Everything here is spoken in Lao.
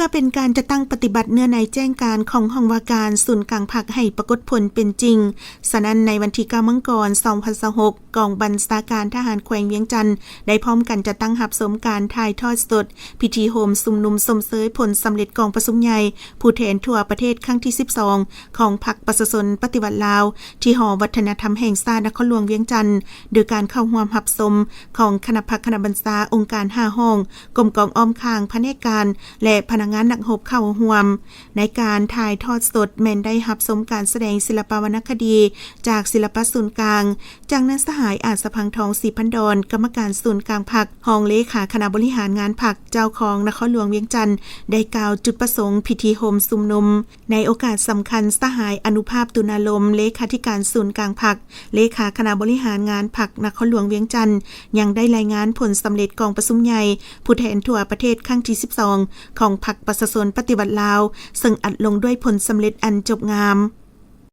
ເພື່ອເປັນການຈັດຕັ້ງປະຕິບັດເນື້ອໃນແຈ້ງການຂອງຫ້ອງວ່າການສູນກາງພັກໃຫ້ປາກົດຜົນເປັນຈິງ. ສະນັ້ນ, ໃນວັນທີເກົ້າ ມັງກອນ ສອງພັນຊາວຫົກ, ກອງບັນຊາການທະຫານແຂວງວຽງຈັນ ໄດ້ພ້ອມກັນຈັດຕັ້ງຮັບຊົມການຖ່າຍທອດສົດພິທີໂຮມຊຸມນຸມຊົມເຊີຍຜົນສຳເລັດກອງປະຊຸມໃຫຍ່ຜູ້ແທນທົ່ວປະເທດຄັ້ງທີສິບສອງ ຂອງພັກປະຊາຊົນປະຕິວັດລາວ ທີ່ຫໍວັດທະນະທຳແຫ່ງຊາດນະຄອນຫຼວງວຽງຈັນ ໂດຍການເຂົ້າຮ່ວມຮັບຊົມຂອງຄະນະພັກຄະນະບັນຊາ ອົງການຫ້າຫ້ອງ, ກົມກອງອ້ອມຂ້າງ, ພະແນກການ ແລະ ພະນັກງານນັກຮົບເຂົ້າຮ່ວມ. ໃນການຖ່າຍທອດສົດແມ່ນໄດ້ຮັບຊົມການສະແດງສິລະປະວັນນະຄະດີຈາກສິລະປະສູນກາງ, ຈາກນັ້ນສະຫາຍ ອາດສະພັງທອງ ສີພັນດອນ ກຳມະການສູນກາງພັກ, ຮອງເລຂາຄະນະບໍລິຫານງານພັກ, ເຈົ້າຄອງນະຄອນຫຼວງວຽງຈັນ ໄດ້ກ່າວຈຸດປະສົງພິທີໂຮມຊຸມນຸມ. ໃນໂອກາດສຳຄັນ, ສະຫາຍ ອະນຸພາບ ຕຸນາລົມ ເລຂາທິການສູນກາງພັກ, ເລຂາຄະນະບໍລິຫານງານພັກນະຄອນຫຼວງວຽງຈັນ ຍັງໄດ້ລາຍງານຜົນສຳເລັດກອງປະຊຸມໃຫຍ່ຜູ້ແທນທົ່ວປະເທດຄັ້ງທີສິບສອງ ຂອງພັກປະຊາຊົນປະຕິວັດລາວ, ເຊິ່ງອັດລົງດ້ວຍຜົນສຳເລັດອັນຈົບງາມ.